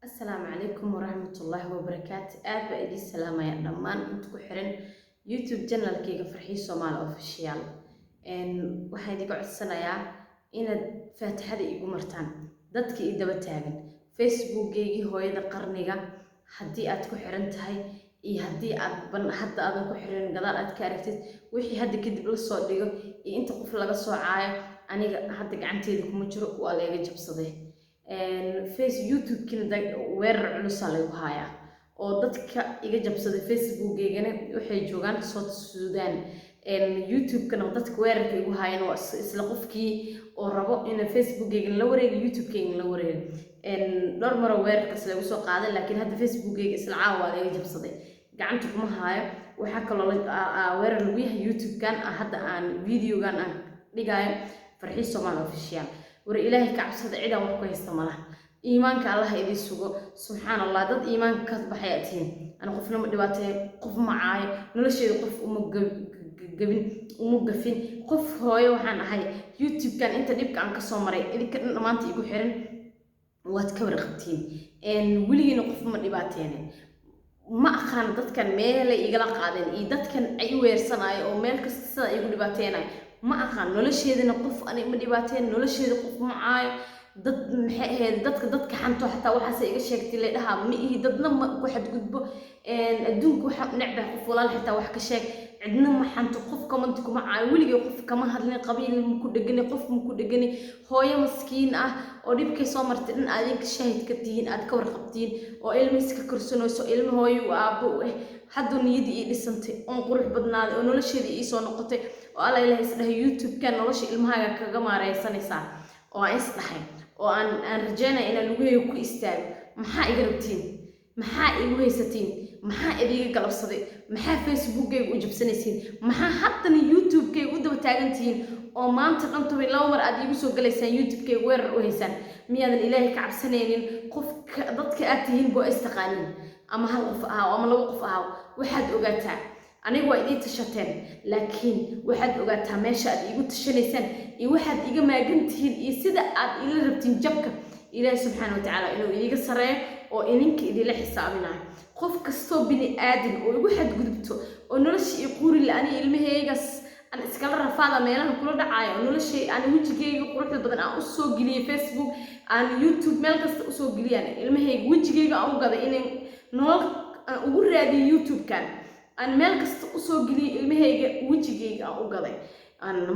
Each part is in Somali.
Asalaamu calaykum waraxmatullaahi wabarakaatu. Aad baa idiin salaamaya dhammaan inta ku xiran YouTube channelkayga Farxiyo Soomaali Official. Waxaan idinka codsanayaa inaad faatixada iigu martaan dadka ii daba taagan Facebookgaygii Hooyada Qarniga. Haddii aad ku xiran tahay iyo haddii aad ban hadda aadan ku xiran, gadaal aad ka aragtid wixii hadda kadib la soo dhigo iyo inta qof laga soo caayo, aniga hadda gacanteeda kuma jiro, waa layga jabsaday Face YouTube-kina. Weerar culusaa laygu hayaa oo dadka iga jabsaday Facebookgeygana waxay joogaan South Sudan. YouTube-kana dadka weerarka igu haayana waa isla qofkii oo rabo ina Facebookgeygana la wareego, YouTube-keygana la wareego. Dhowr maroo weerarkaas lagu soo qaaday, laakiin hadda Facebookgeyga isla caawa waa laga jabsaday, gacanta kuma haayo. Waxaa kaloo weerar lagu yahay YouTube-kan hadda aan videogan aan dhigaayo, Farxiyo Soomaali Official. War Ilaahay ka cabsada, cidaan wax ku haysta malaha. Iimaanka Allah idiin sugo. Subxaan Allah, dad iimaanka ka baxay aad tihiin. Ana qofna ma dhibaateeyo, qof ma caayo, nolosheeda qof uma gabin, uma gafin. Qof hooyo waxaan ahay YouTube-kan inta dhibka aan kasoo maray, idinka dhan dhammaanta igu xiran waad ka warqabtiin. Weligiina qof ma dhibaateenin. Ma aqaano dadkan meelay igala qaadeen iyo dadkan ay u weersanaayo oo meel kasta sida igu dhibaateenayo. Ma aqaan, nolosheedana qof ani ma dhibaateen, nolosheeda qof ma caayo. Dad maxay ahayd, dadka xanto xataa waxaase iga sheegtay le dhahaa ma ihi, dadna ma ku xadgudbo. Adduunka waxa necbahay qof walaal xitaa wax ka sheeg. Cidna ma xanto, qof comment kuma caayo, weligay qof kama hadlin, qabiil ma ku dhegani, qof ma ku dhegani. Hooyo maskiin ah oo dhibkay soo martay dhan aad idinka shaahid ka tihiin, aad ka warqabtiin, oo ilmo iska korsanayso, ilmo hooyo u aabbo u ah, hadduu niyadii ii dhisantay oon qurux badnaaday oo nolosheedii ii soo noqotay oo Alla Ilaah isdhahay YouTube-kan nolosha ilmahaaga kaga maareysanaysaa, oo aan isdhahay oo aan rajeynaya inaan lugahayga ku istaago. Maxaa iga rabtiin? Maxaa igu haysatiin? Maxaa idiga galabsaday? Maxaa Facebookkayga u jabsanaysiin? Maxaa haddana YouTube-kayga u daba taagantihiin oo maanta dhan 12 mar aad iigu soo galaysaan YouTube-kayga, weerar u haysaan? Miyaadan Ilaahay ka cabsanaynin? Qofka dadka aad tihiin boo istaqaaniin, ama hal qof ahaw ama laba qof ahaw, waxaad ogaataa aniga waa idii tashateen, laakiin waxaad ogaataa meesha aad iigu tashanaysaan iyo waxaad iga maagan tihiin iyo sida aad ila rabtiin jabka, Ilaahi subxaana watacaala inuu idiga sareeyo oo idinka idinla xisaabinayo. Qof kastoo bini aadan oo igu xadgudubto oo nolosha ii quuri la, aniga ilmahaygas aan iskala rafaada meelaha kula dhacaayo, oo noloshay aan wejigayga quruxda badan aan usoo geliyey Facebook, aan YouTube, meel kasta usoo geliyaan, ilmahayga wejigayga aan u gaday inay nolol aan ugu raadiyo, YouTube-kan aan meel kasta usoo geliyey, ilmahayga wejigayga aan u gaday.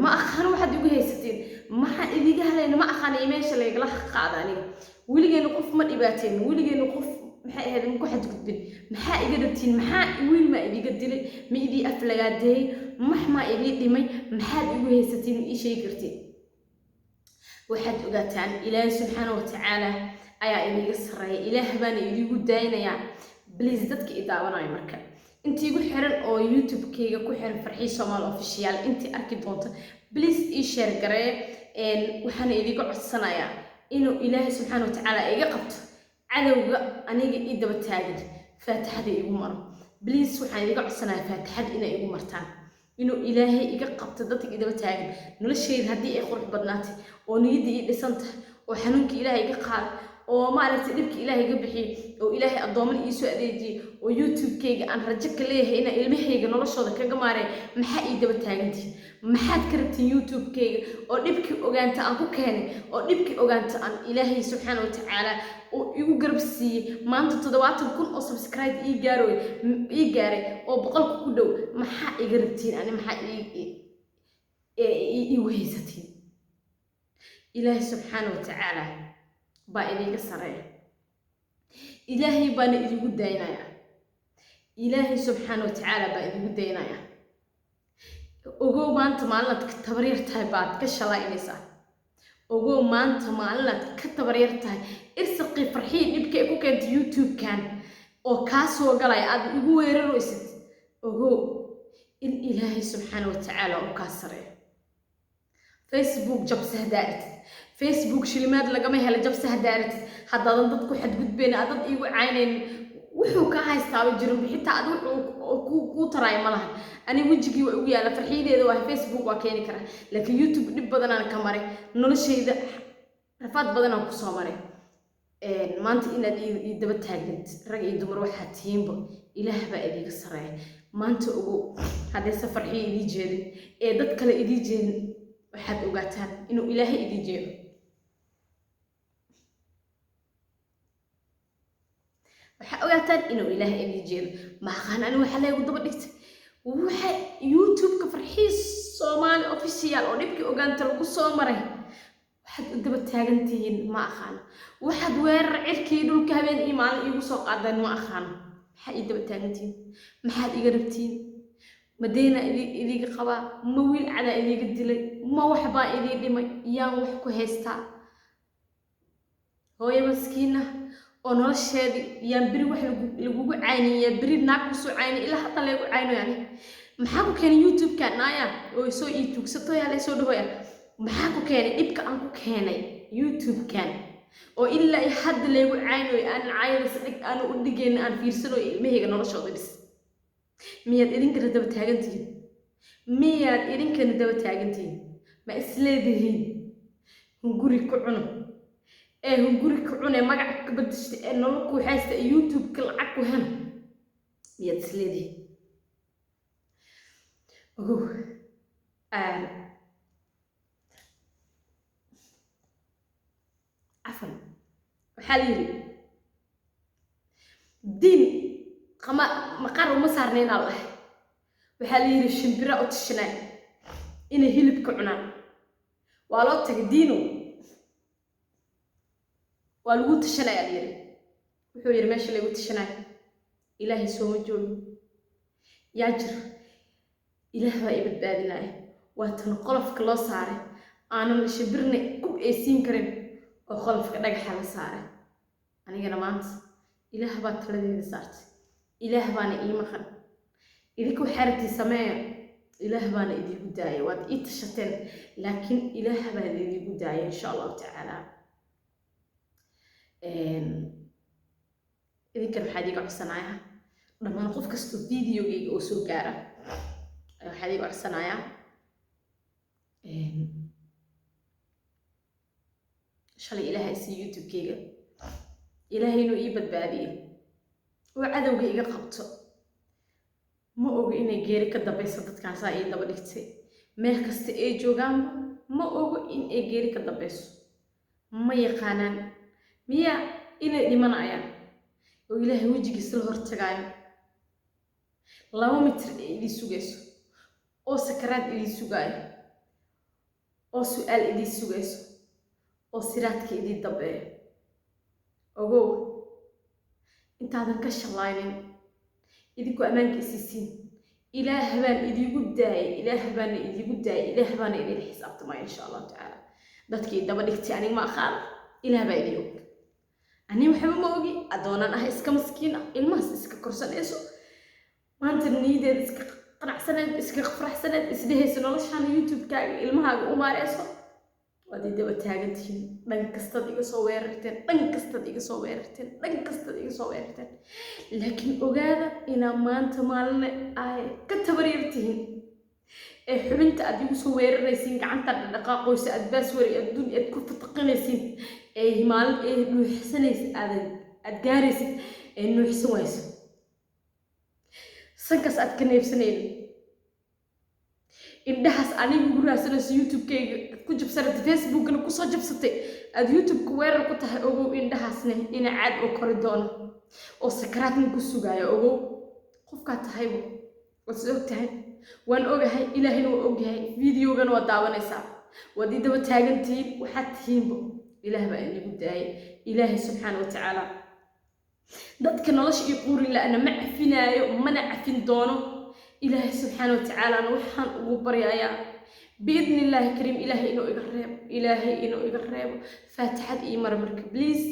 Ma aqaan waxaad igu haysateen, maxaa idiga halayna? Ma aqaan iyo meesha laygala qaada. Aniga weligeena qof ma dhibaateen, weligeena qof maxay ahayd ma ku xadgudbin. Maxaa iga rabtiin? Maxaa wiil maa idiga dilay? Ma idii aflagaadeeyey? Max maa idii dhimay? Maxaad igu haysatiin? Ma ii sheegi kartiin? Waxaad ogaataan Ilaahay subxaana watacaala ayaa idiga sarreeya, Ilaah baana idigu daaynayaa. Please, dadka i daawanayo, marka intii igu xiran oo YouTube-kayga ku xiran Farxiyo Soomaali Official, intii arki doonto, please ii share garee. Waxaana idiga codsanayaa inuu Ilaahay subxaana watacaala iga qabto cadowga aniga ii daba taagan, faatixada igu maro. Please, waxaan idiga codsanayaa faatixada inay igu martaan, inuu Ilaahay iga qabto dadka i daba taagan. Nolosheyda haddii ay qurux badnaatay oo niyadda ii dhisan tahay oo xanuunka Ilaahay iga qaaday oo maaragtay dhibka Ilaahay iga bixiyey oo Ilaahay addooman iisoo adeejiyey oo YouTube-kayga aan rajo ka leeyahay inaan ilmahayga noloshooda kaga maarey, maxaa ii daba taagantihin? Maxaad ka rabtiin YouTube-kayga oo dhibkii ogaanta aan ku keenay, oo dhibkii ogaanta aan Ilaahay subxaana watacaala uu igu garab siiyey, maanta 70,000 oo subscribe ii gaaroy, ii gaaray oo 100-ka ku dhow? Maxaa iga rabtiin ani? Maxaa iigu haysatiin? Ilaahay subxaana watacaala baa idiga sareeya, Ilaahay baana idigu daynaya, Ilaahay subxaana watacaala baa idigu daynaya. Ogow, maanta maalinaad ka tabaryar tahay baad ka shalaynaysaa. Ogow, maanta maalinaad ka tabaryar tahay, irsaqii Farxii dhibka ay ku keentay YouTube-kan oo kaa soo galaya aad igu weeraraysid, ogow in Ilaahay subxaana watacaala uu kaa sareeyo. Facebook jabse haddaa aragtid, Facebook shilimaad lagama helo. Jabse haddaa aragtid, haddaadan dad ku xadgudbayn, aad dad iigu caynayn, wuxuu kaa haystaaba jirin, xitaa ad wuxuu kuu taraayo ma lahan. Aniga wejigii waa ugu yaalla, farxiyadeeda waa Facebook waa keeni karaa, laakiin YouTube dhib badanaan ka maray, noloshayda rafaad badanaan kusoo maray. Maanta inaad ii daba taagnid, rag iyo dumar waxaa tihiinba, Ilaah baa idiiga sareeya. Maanta ogow, haddayse Farxiyo idii jeedin ee dad kale idii jeedin, waxaad ogaataan inuu Ilaahay idii jeedo. Waxaa ogaataan inuu Ilaahay idii jeedo. Maaqaan ani waxaa laygu daba dhigtay waxa YouTube-ka Farxiis Soomaali Official oo dhibkii ogaanta lagu soo maray. Waxaad u daba taagan tihiin ma aqaano. Waxaad weerar cirkii dhulka habeen iyo maalin iigu soo qaadeen ma aqaano. Maxaa ii daba taagan tihiin? Maxaad iga rabtiin? Ma deena idiga qabaa? Ma wiil cadaa idiga dilay? Ma waxbaa idii dhimay? Yaan wax ku haystaa? Hooyo maskiina oo nolosheedii yaan beri wax lagugu caynin, yaa beri naag kusoo caynin, ilaa hadda laygu cayno. Yani maxaa ku keenay YouTube-ka naaya oo soo ii tuugsato yaa laysoo dhahoya? Maxaa ku keenay dhibka aan ku keenay YouTube-kan oo ilaa iyo hadda laygu caynayo, aan caayadaas dhig aanu u dhigaynin, aan fiirsanayo ilmahayga noloshooda dhis? Miyaad idinkana daba taagantihiin? Miyaad idinkana daba taagantihiin? Ma isleedihiin hunguri ku cuno ee hunguri ku cune, magac ka badashta ee nolol ku haysta ee YouTube-ka lacag ku helo? Miyaad isleedihiin? Ogow, cafan, waxaa la yidhi diin qama maqaar uma saarnayn aa lahay. Waxaa la yidhi shimbira u tashanaa inay hilibka cunaan. Waa loo tagay diino, waa lagu tashanaya la yidhi. Wuxuu yidhi meesha laygu tashanayo Ilaahay sooma joogin, yaa jiro? Ilaah baa i badbaadinaya. Waa tan qolofka loo saaray, aanan shimbirna ku eesiin karin oo qolofka dhagaxa la saaray. Anigana maanta Ilaah baa taladeeda saartay, Ilaah baana ii maqan. Idinka waxaa rabtii sameeya, Ilaah baana idiigu daaya. Waad ii tashateen, laakiin Ilaah baan idiigu daaya, insha Allahu tacaala. Idinkan waxaa idiga codsanayaa dhammaan qof kastoo videogayga oo soo gaara, waxaa idiga codsanayaa, shalay Ilaaha isii YouTube-kayga, Ilaahay inuu ii badbaadiyey oo cadowga iga qabto. Ma ogo inay geeri ka dambayso dadkaasaa ii daba dhigtay meel kasta ay joogaanba. Ma ogo in ay geeri ka dambayso. Ma yaqaanaan miya inay dhimanayaan oo Ilaahay wejigiisa la hortagaayo, 2 mitir ay idii sugayso oo sakaraad idii sugaayo oo su-aal idii sugayso oo siraadka idii dambeeyo. Ogow, intaadan ka shallaynin, idinkoo ammaanka isiisiin, Ilaah baan idiigu daayay, Ilaah baana idiigu daayay, Ilaah baana idin xisaabtamaya, insha Allahu tacaala. Dadkii daba dhigtay aniga ma aqaan, Ilaah baa idin og. Ani waxba ma ogi, addoonaan ah, iska maskiin ah, ilmahaas iska korsanayso, maanta niyadeeda iska qanacsaneed, iska faraxsaneed, isdhehaysa noloshaana YouTube-kaaga ilmahaaga u maareyso. Waad ii daba taagan tihiin, dhan kastaad iga soo weerarteen, dhan kastaad iga soo weerarteen, dhan kastaad iga soo weerarteen. Laakiin ogaada inaa maanta maaline ay ka tabaryar tihiin ee xubinta aad igu soo weeraraysiin, gacantaad dhaqaaqoysa, aad baaswari adduun aad ku fataqinaysiin, ee maalin ee nuuxsanaysa aad gaaraysid ee nuuxsan wayso, sankaas aad ka neebsanaynin, indhahaas aniga ugu raadsanayso YouTube-kayga aad ku jabsanatay, Facebookna kusoo jabsatay, aad YouTube-ka weerar ku tahay. Ogow indhahaasne ina caad oo kori doono oo sakaraadna ku sugaayo. Ogow qofkaa tahaybo, waad is og tahay, waan ogahay, Ilaahayna waa ogyahay. Videogana waad daawanaysaa, waad ii daba taagantihiin, waxaad tihiinbo Ilaah baa idigu daayay. Ilaahay subxaana wa tacaala dadka nolosha ii quuri la-na ma cafinaayo, mana cafin doono. Ilaahay subxaana wa tacaalana waxaan ugu baryayaa biidni Illaahi kariim Ilaahay inuu iga reebo, Ilaahay inuu iga reebo. Faatixad ii mara marka, please.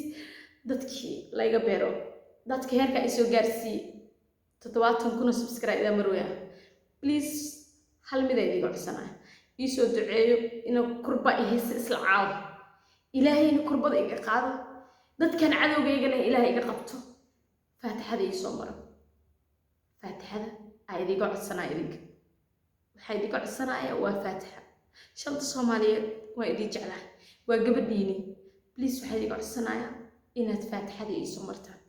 Dadkii layga beero, dadka heerka ay soo gaarsiiyey 70,000 oo subscribe marwaya, please, hal mid ay idiga codsanaya: iisoo duceeyo inuu kurba i haysta isla caawo, Ilaahayna kurbada iga qaado, dadkan cadowgaygana Ilaahay iga qabto. Faatixada iisoo maro, faatixada aa idiga codsanaya. Idinka waxaa idiga codsanaya waa faatixa. Shanta Soomaaliyeed waa idin jeclahay, waa gabadhiini. Please, waxaa idiga codsanaya Inaad faatixada iisoo martaan.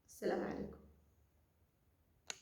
Asalaamu calaykum.